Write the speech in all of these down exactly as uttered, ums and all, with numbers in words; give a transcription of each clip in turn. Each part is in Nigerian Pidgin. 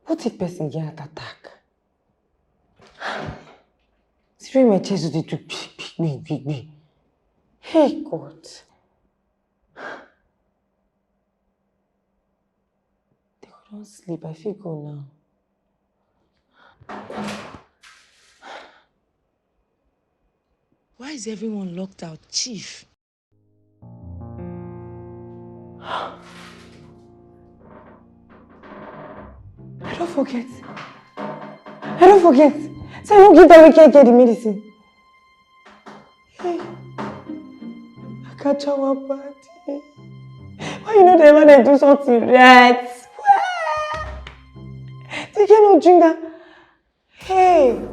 What if person get heart attack? See when my chest dey do big, big, big, big, big. Hey God. They go don sleep. I fit go now. Why is everyone locked out, Chief? I don't forget. I don't forget. So I don't give that wicked girl the medicine. Hey, I catch our party. Why you know they ever they do something right? Well, they cannot drink that. Hey.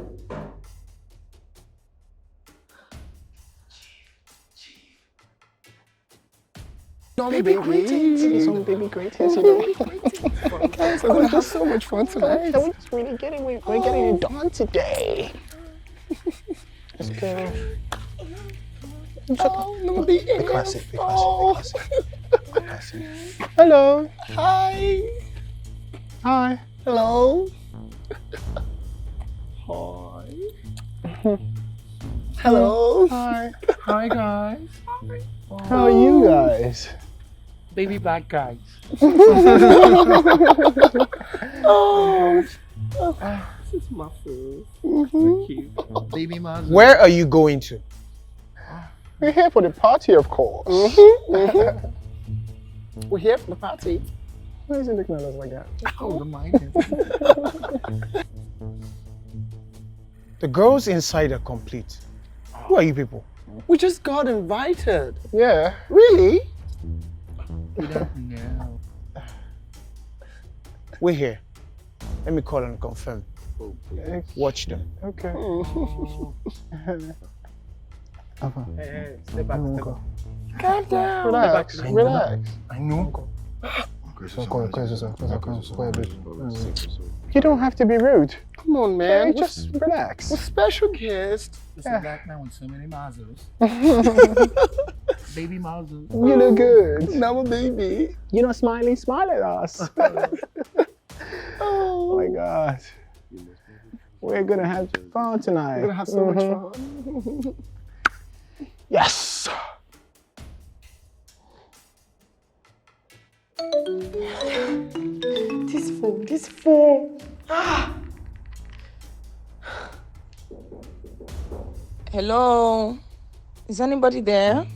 Baby, baby. Some baby greetings, you know. Guys, it was just so much fun tonight. We're just really getting, we're, we're getting it done today. Let's go. Oh, no, the classic, the classic, the classic. Hello. Hi. Hi. Hello. Hi. Hello. Hi. Hi, guys. How are you guys? Baby black guys. Oh, this is my phone. Thank you. Baby Mazu. Where are you going to? We're here for the party, of course. We're here for the party. Why is he looking at us like that? Oh, the mind. The girls inside are complete. Who are you people? We just got invited. Yeah. Really? We don't know. We're here. Let me call and confirm. Watch them. Okay. Hey, hey, step back, step back. Calm down. Relax, relax. I know. Uncle, uncle, uncle, uncle, uncle, uncle, uncle. You don't have to be rude. Come on, man. Hey, just relax. We're special guests. It's a black man with so many mazos. Baby mazos. You look good. Now a baby. You're not smiling. Smile at us. Oh my God. We're gonna have fun tonight. We're gonna have so much fun. Yes. This phone, this phone. Ah. Hello? Is anybody there?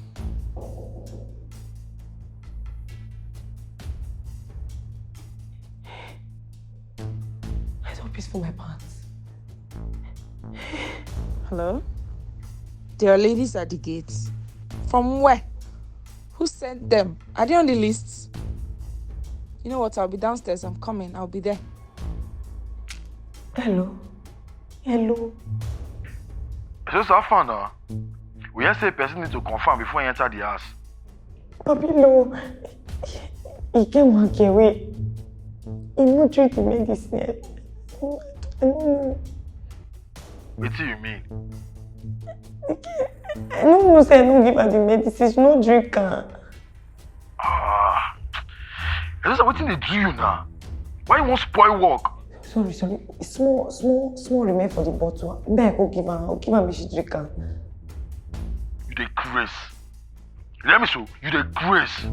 I don't piss for my pants. Hello? There are ladies at the gate. From where? Who sent them? Are they on the list? You know what? I'll be downstairs. I'm coming. I'll be there. Hello? Hello? So, so far now, we hear say person need to confirm before he enter the house. Papi, no. He get one girl wey he no drink the medicine. I don't know. Wetin you mean? I no know say I no give her the medicine. She no drink am. Ah, I just say wetin dey do you now? Why you wan spoil work? Sorry, sorry. Small, small, small remain for the bottle. Abeg, go give am. Go give am make she drink am. You dey craze. You hear me so? You dey craze.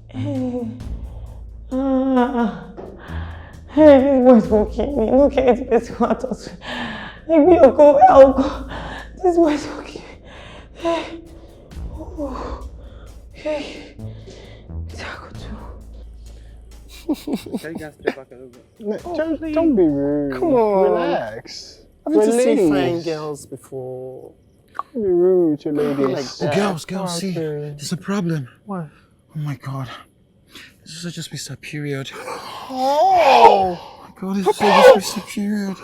Hey. Ah. Hey, this boy go kill me. No get person wey I talk to. Make me go where I go. This boy go kill me. Hey. Oh. Hey. Wetin I go do? Can you guys step back a little bit? No, don't, don't be rude. Come on. Relax. I've been to see fine girls before. Don't be rude to ladies. Like that. Oh, girls, girls, see, there's a problem. What? Oh my God. This is just Mister Period. Oh! Oh my God, this is just Mister Period.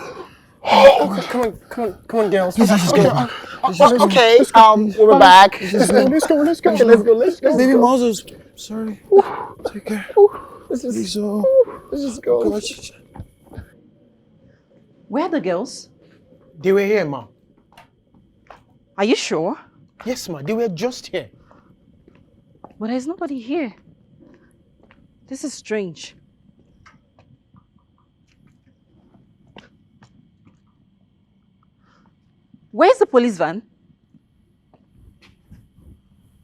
Oh, come on, come on, come on, girls. Please, let's just go back. Let's just go. Okay, um, we'll be back. Let's just go. Let's go, let's go. Okay, let's go, let's go. Baby Moses, sorry. Take care. Let's just, please, oh. Let's just go. Gosh. Where are the girls? They were here, ma. Are you sure? Yes, ma. They were just here. But there's nobody here. This is strange. Where's the police van?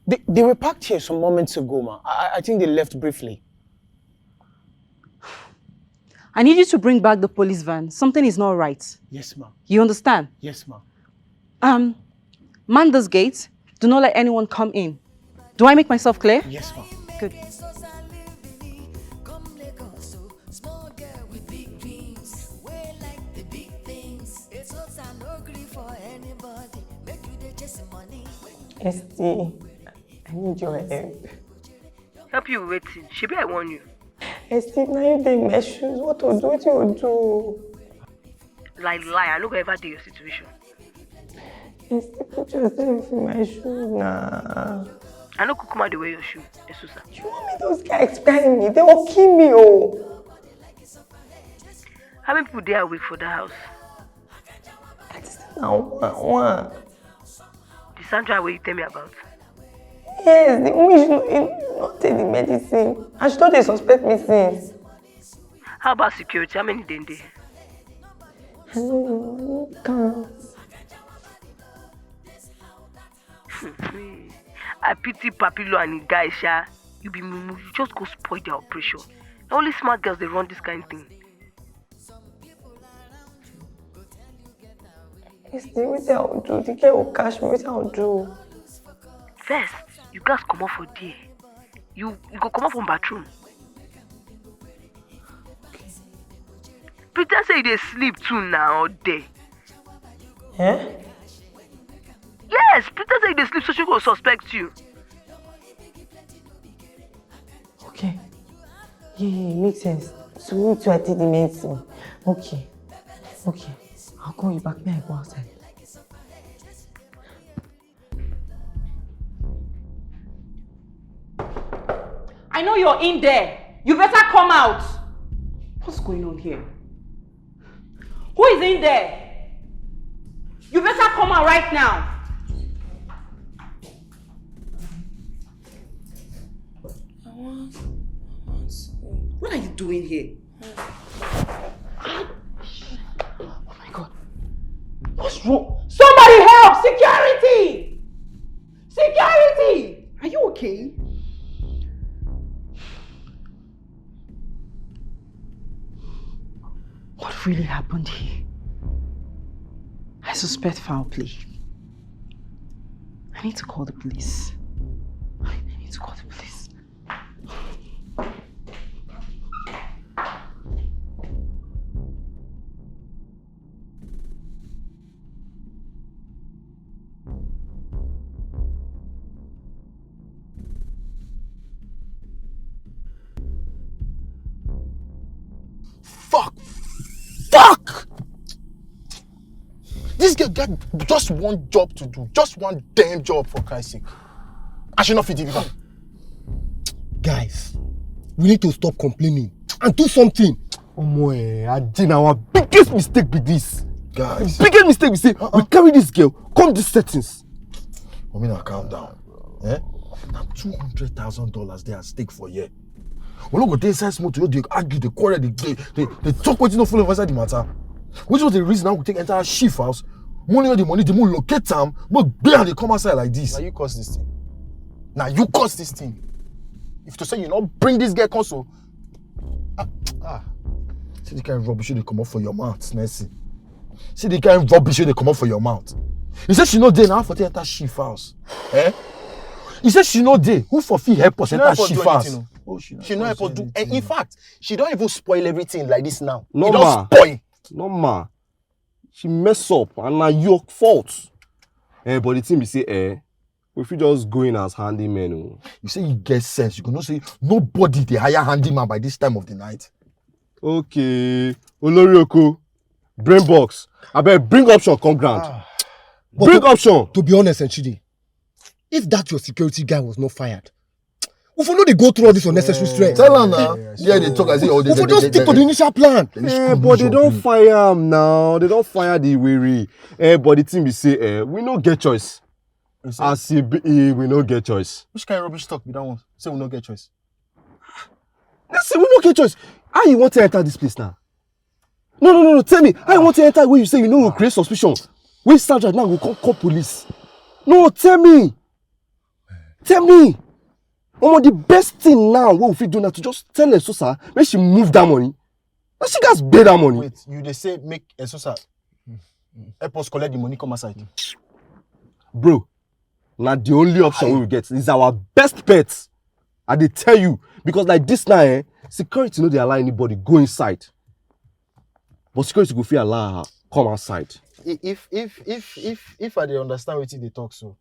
They, they were parked here some moments ago, ma. I, I think they left briefly. I need you to bring back the police van. Something is not right. Yes, ma. You understand? Yes, ma. Um, man this gate. Do not let anyone come in. Do I make myself clear? Yes, ma. Good. Esty, I need your help. Help you with wetin? Shebi I warn you. Esty, now you dey in my shoes. What to do? What you do? Lie, lie. I no go ever dey your situation. Esty, put yourself in my shoes now. I no kukuma dey wear your shoe, Esusa. You want me those guys carry me? They will kill me, oh. How many people dey awake for that house? Esty, now one, one. The Sandra wey you tell me about? Yes, the woman she no, she no take the medicine. And she don dey suspect me since. How about security? How many dey there? I no know, I no count. I pity Papilo and him guy, sha. You be mumu, you just go spoil their operation. Na only smart girls dey run this kind thing. Esty, wetin I go do? The girl go catch me. Wetin I go do? First, you gats comot for there. You you go comot from bathroom. Pretend say you dey sleep too now or there. Eh? Yes, pretend say you dey sleep so she go suspect you. Okay. Yeah, yeah, it makes sense. So me too, I take the medicine. Okay. Okay. I'll call you back. May I go outside? I know you're in there. You better come out. What's going on here? Who is in there? You better come out right now. I want, I want sleep. What are you doing here? Oh my God. What's wrong? Somebody help! Security! Security! Are you okay? What really happened here? I suspect foul play. I need to call the police. I need to call the police. Fuck! Fuck! This girl get just one job to do, just one damn job, for Christ's sake. I should not fit deliver. Guys, we need to stop complaining and do something. Omo, eh, Ajay, na our biggest mistake be this. Guys. The biggest mistake be say we carry this girl come these settings. Mommy, now calm down. Eh? Now two hundred thousand dollars dey at stake for here. We no go dey inside small to dey argue, dey quarrel, dey dey dey dey talk wetin no follow inside the matter. Which was the reason I go take enter Chief house. Money, all the money, the money locate am, but bear dey come outside like this. Now you cause this thing. Now you cause this thing. If to say you no bring this girl come so, ah, ah. See the kind of rubbish wey dey comot for your mouth, Nancy. See the kind of rubbish wey dey comot for your mouth. You say she no dey, now for take enter Chief house. Eh? You say she no dey, who for fit help us She no enter help us Chief do house? anything, Oh, she no She no help us do. anything. In fact, she don even spoil everything like this now. E Normal. don spoil. Normal. She mess up and na your fault. Eh, but the thing be say, eh, we fit just go in as handyman. Oh. You say you get sense. You go know say nobody dey hire handyman by this time of the night. Okay. Olorioko, brain box. Abeg, bring option come ground. But Bring to, option. To be honest, Chidi, if that your security guy was not fired, we for no dey go through all this unnecessary stress. Tell her now. Yeah, they talk as if all We for just stick to the initial plan. Eh, but they don't fire am now. They don't fire the weary. Eh, but the thing be say, eh, we no get choice. As e be, eh, we no get choice. Which kind of rubbish talk be that one? Say we no get choice. Listen, we no get choice. How you want to enter this place now? No, no, no, no. Tell me, how you want to enter where you say you no go create suspicion? Wey Sandra now go come call police? No, tell me. Tell me. Omo, the best thing now wey we fit do na to just tell Esosa make she move that money. Na she gats pay that money. Wait, you dey say make Esosa help us collect the money come outside? Bro, na the only option wey we get. Is our best bet. I dey tell you, because like this now, eh, security no dey allow anybody go inside. But security go fit allow her come outside. I- If if if if if I dey understand wetin you dey talk so,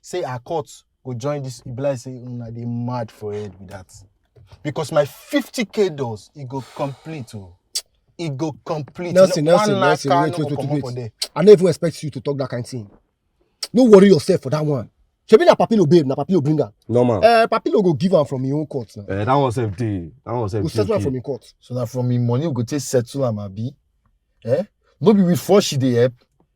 say her court go join this, e be like say una dey mad for head with that. Because my fifty K dollars, e go complete o. E go complete. Nelson, No- Nelson, one Nelson, naira wait, no wait, go wait, comot wait. for there. I no even expect you to talk that kind thing. No worry yourself for that one. Shebi na Papilo babe, na Papilo bring am. Normal. Eh, Papilo go give am from him own court now. Eh, that one sef dey. That one sef Go dey settle am okay. from him court. So na from him money we go take settle am, abi? Eh? No be with force she dey help.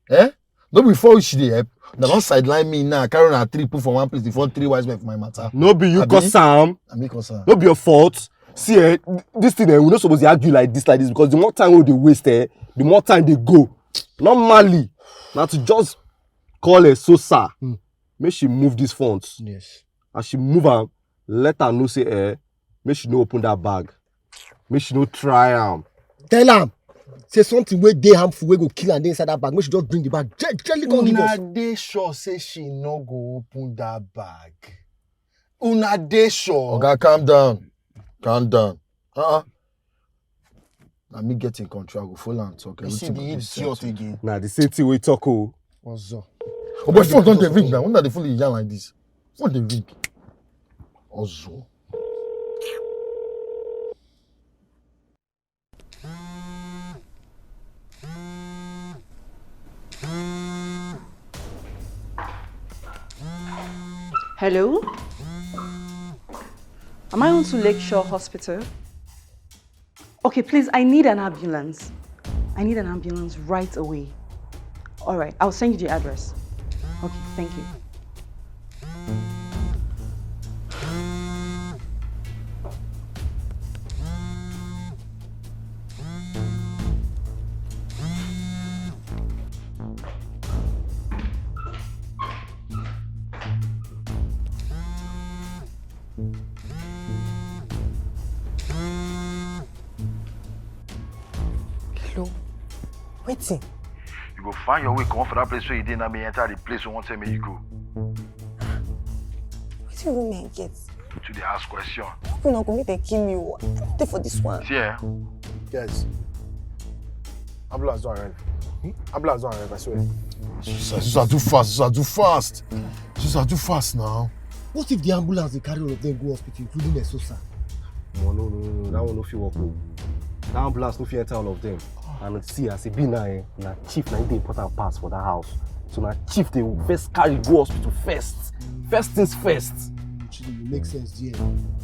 Eh? No be with force she dey help. Una don sideline me now, carry una three put for one place, dey form three wise men for my matter. No be you Abi? cause am. Na me cause am. No be your fault. See, eh, this thing, eh, we no suppose dey argue like this, like this, because the more time we dey waste, eh, the more time dey go. Normally, na to just call Esosa, Hmm. make she move these funds. Yes. As she move am, let her know say, eh, make she no open that bag. Make she no try am. Tell am say something wey dey harmful wey go kill am dey inside that bag. Make she just bring the bag. Je- Gently come give us. Una dey sure say she no go open that bag? Una dey sure? Oga, calm down. Calm down. Uh-uh. Na me get in control. I go follow am talk. You see Everything the go dey idiot settled. again. Na the same thing we talk o. What's up? Oh, but phone don dey ring now. Una dey follow yarn like this. Phone dey ring. Ozo. Hello? Am I on to Lakeshore Hospital? Okay, please, I need an ambulance. I need an ambulance right away. All right, I'll send you the address. Okay, thank you. Hello. Wetin? You go find your way comot for that place where you dey now, make you enter the place wey wan tell me you go. Wetin you mean I get? To dey ask question. Hope una go make dem kill me o. I no dey for this one. See, eh? Guys, ambulance don arrive. Hmm? Ambulance don arrive, I swear. Jesus, Jesus, do fast, Jesus, do fast. Jesus, do fast now. What if the ambulance dey carry all of them go hospital, including Esosa? No, no, no, no, no. That one no fit work o. That ambulance no fit enter all of them. And see, as e be now, eh, na chief na him dey important pass for that house. So na chief dey first carry go hospital first. First things first. Actually, e make sense there.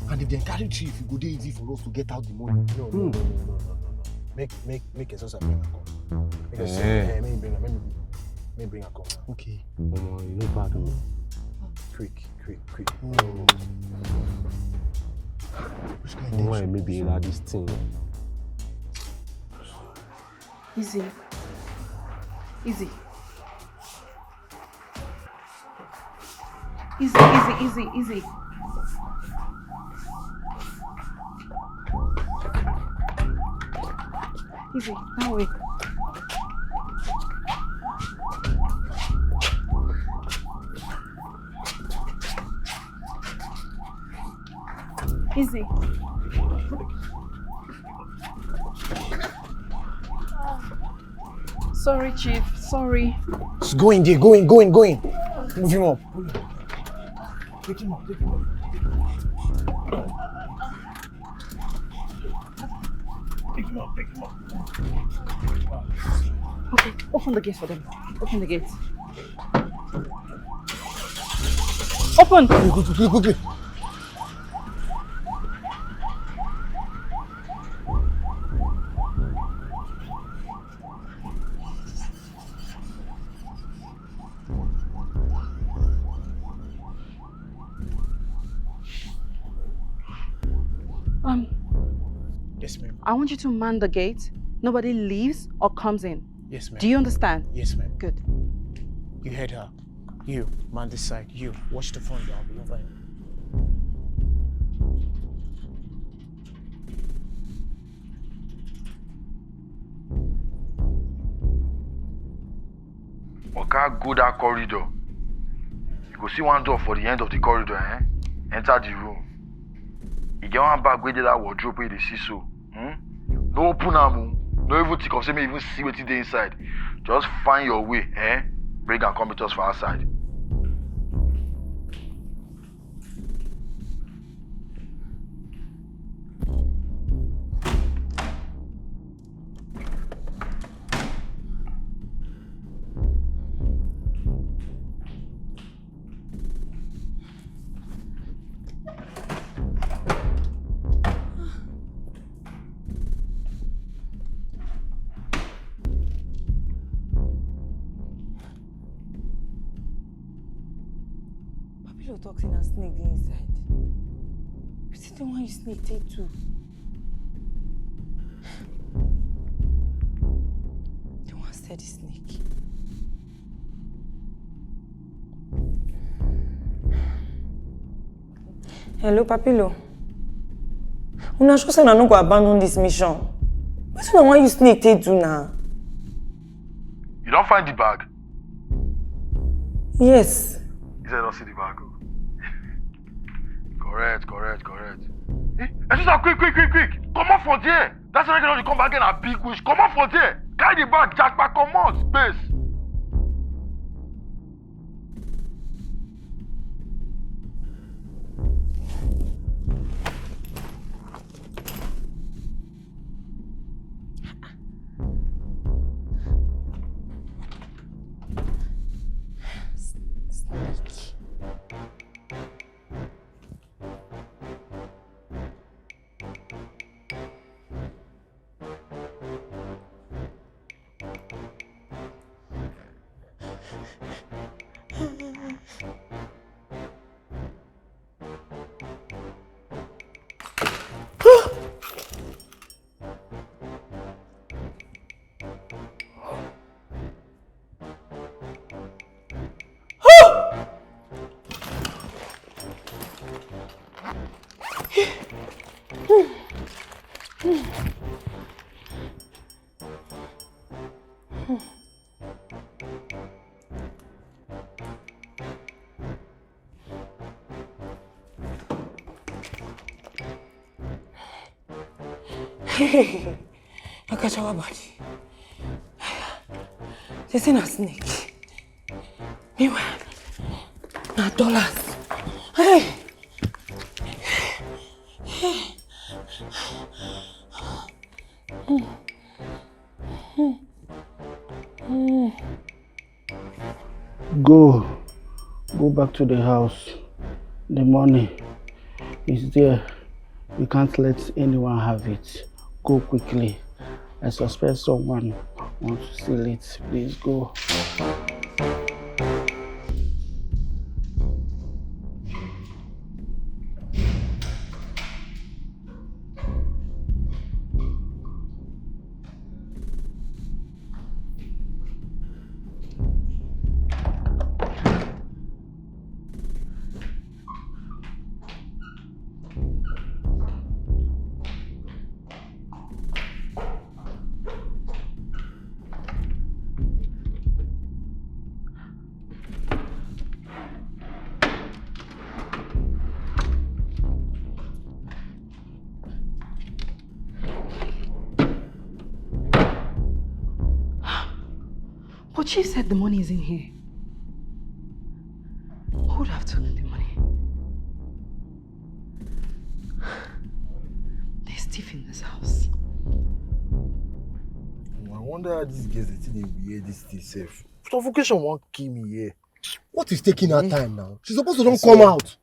And if dem carry chief, e go dey easy for us to get out the money. No, no, Hmm. no, no, no, no, no, no. Make, make, make Esosa bring am come. Make Esosa, Eh. eh, make him bring am, make him, make him bring am come now. Okay. Omo, you no bad o. Quick, quick, quick. Hmm. Which kind Why tension? maybe na this thing? Easy. Easy. Easy, easy, easy, easy. Easy, that way. Easy. Sorry, Chief. Sorry. Just go in there. Go in, go in, go in. Move him up. Pick him up, pick him up. Pick him up, pick him up. Okay, open the gate for them. Open the gate. Open. Quickly, quickly, quickly. Um, Yes, ma'am. I want you to man the gate. Nobody leaves or comes in. Yes, ma'am. Do you understand? Yes, ma'am. Good. You heard her. You, man this side. You, watch the front door. I'll be over here. Oga, go that corridor. You go see one door for the end of the corridor, eh? Enter the room. You get one bag wey dey that wardrobe wey you dey see so. Hmm? No open am o. No even think of say make you even see wetin dey inside. Just find your way, eh? Bring am come meet us for outside. Papilo talk say na snake dey inside. Wetin dem wan use snake take do? Dem wan sell the snake. Hello, Papilo. Una sure say una no go abandon this mission? Wetin una wan use snake take do na? You don find the bag? Yes. He said, don't see the bag. Oh. Correct, correct, correct. Eh, Esusa, quick, quick, quick, quick. Come off for there. That's why you come back in a big wish. Come off for there. Carry the bag, Jackpa, come out, space. Akachawa body. They say na snake. Meanwhile, na dollars. Hey! Go. Go back to the house. The money is there. You can't let anyone have it. Go quickly. I suspect someone wants to steal it. Please go. But Chief said the money is in here. Who would have taken the money? There's thief in this house. I wonder how these girls dey take dey wear this thing sef. Suffocation wan kill me here. What is taking her time now? She's supposed to don come out.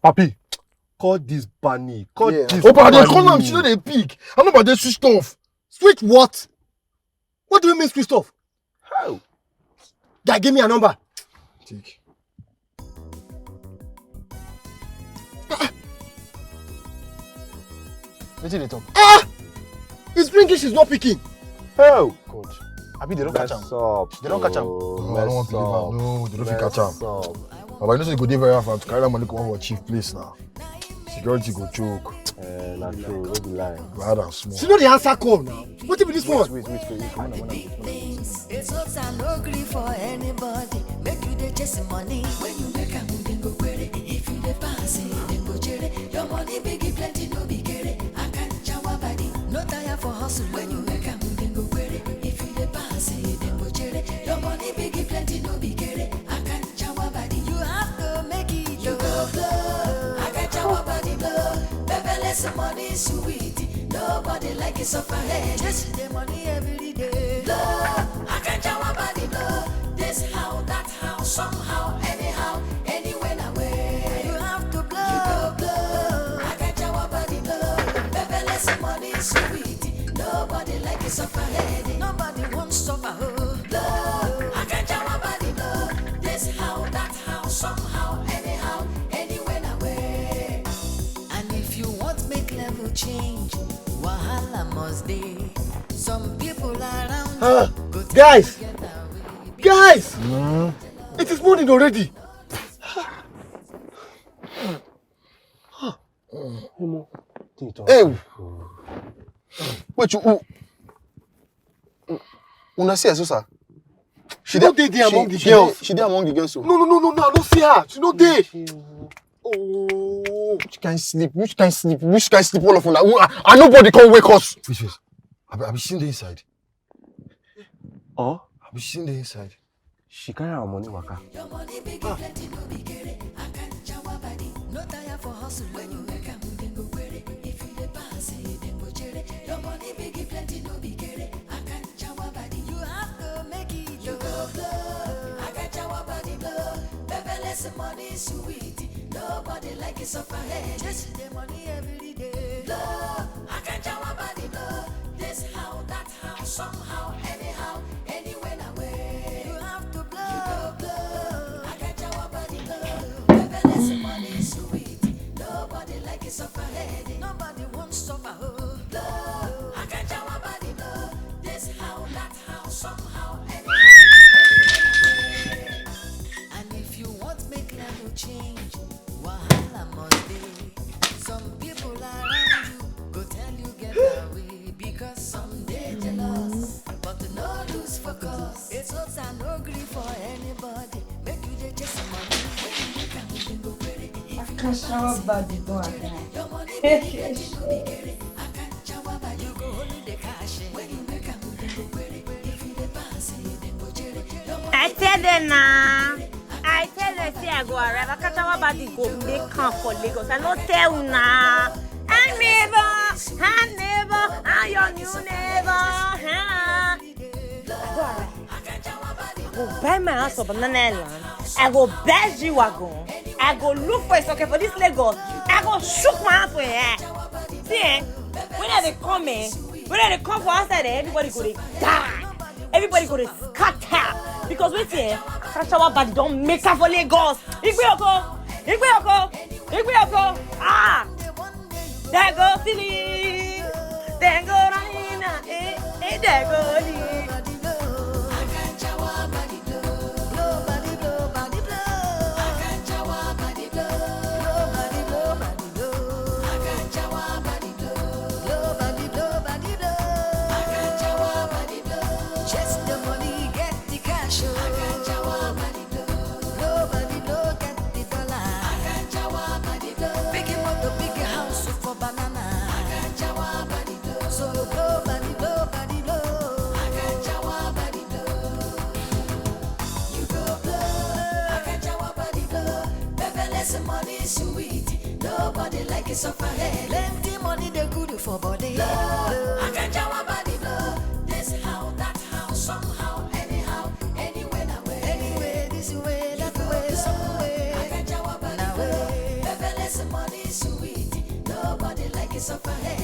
Papi, call this Bani. Call this. Oh, but I dey call am, she no dey pick. I know, but dey switched off. Switch what? What do you mean switched off? How? Guy, give me a number. Take. Wetin dey talk? Ah! It's ringing, she's not picking. Oh God. Abi they don catch am? Mess up. They don catch am? Oh, No, I don't want to leave am. No, they don't fit catch am. Mess up. Baba, you know say you go dey very far to carry that money come for chief place now. Security go choke. Eh, na true, no be lie. Go add am small. She no dey answer call now. Wetin be this one? Wait, wait, wait, wait. Come on, come on, come on. It's hopes and no gree for anybody. Make you dey chase money. When you make am, dem go query. If you dey pass, eh, dem go jere. Your money big, e plenty, no be kere. Akanchawa body, no tire for hustle. When you make am, dem go query. If you dey pass, eh, dem go jere. Your money big, e plenty, no be kere. Akanchawa body, you have to make it. You go blow. Akanchawa body blow. Pepperless money sweet. Nobody like it suffer head. Chase the money every day. Blow. Akanchawa body blow. This how, that how, somehow, anyhow, anywhere na way. You have to blow. You go blow. Akanchawa body blow. Pepperless money sweet. Nobody like it suffer head. Nobody wants suffer. Oh. Blow. Akanchawa body blow. This how, that how, somehow, anyhow, anywhere na way. And if you want make level change, wahala must dey. Some people around Ah, you go tell guys! You get away. Guys! It is morning already. Omo, thing talk. Hey! Wait, you, who, una see Esusa? She no dey there among the girls. She dey among the girls so. No, no, no, no, no, I no see her. She no dey. Oh. Which kind sleep? Which kind sleep? Which kind sleep all of una? Who, I, I nobody come wake us. Wait, wait. Abi, abi she dey inside? Oh? Abi she dey inside? She carry our money waka. Your money big, plenty, no be kere. Akanchawa body, no tire for hustle. When you make am, dem go query. If you dey pass, eh, dem go jere. Your money big, plenty, no be kere. Akanchawa body, you have to make it. You go blow. Akanchawa body blow. Pepperless money sweet. Nobody like it suffer head. Chase the money every day. Blow. Akanchawa body blow. This how, that how, somehow, anyhow, anywhere na way. You have to blow. You go blow. Akanchawa body blow. Pepperless money sweet. Nobody like it suffer head. Nobody wants suffer. Oh. Blow. Akanchawa body blow. This how, that how, somehow, anywhere na way. And if you want make level change, wahala must dey. Some people around you go tell you get away because some dey jealous, but no lose focus. It's hopes and no gree for anybody. Make you dey chase money. When you make am, dem go query. If you dey pass, shower body don arrive. Your money big, no be kere. Akanchawa body, you go only dey cash. When you make am, dem go query. If you dey pass, dem go jere. Your money I tell them now. I tell them say I go arrive. Akanchawa body go make am for Lagos. I no tell una. Hi neighbor, hi neighbor, how your new neighbor? Huh? I go arrive. I go buy my house for Banana Island. I go buy G-Wagon. I go look for a socket for this Lagos. I go shook my hand for your head. See, eh? When I dey come, eh? When I dey come for outside, eh? Everybody go dey die. Everybody go dey scatter. Because wetin, eh? Akanchawa body don make am for Lagos. Igbe oko, igbe oko, igbe oko. Ah! Dem go silly, dem go run, eh, eh, dem go leave. Chase the money, get the cash, oh. Nobody no get the dollar. Big motor, big house for Banana. So blow, body blow, body blow. You go blow. Pepperless money sweet. Nobody like it suffer head. Plenty money dey good for body. Blow. Akanchawa body blow. This how, that how, somehow, anyhow, anywhere na way. Anywhere, this way, that way. Akanchawa body blow. Pepperless money sweet. Nobody like it suffer head.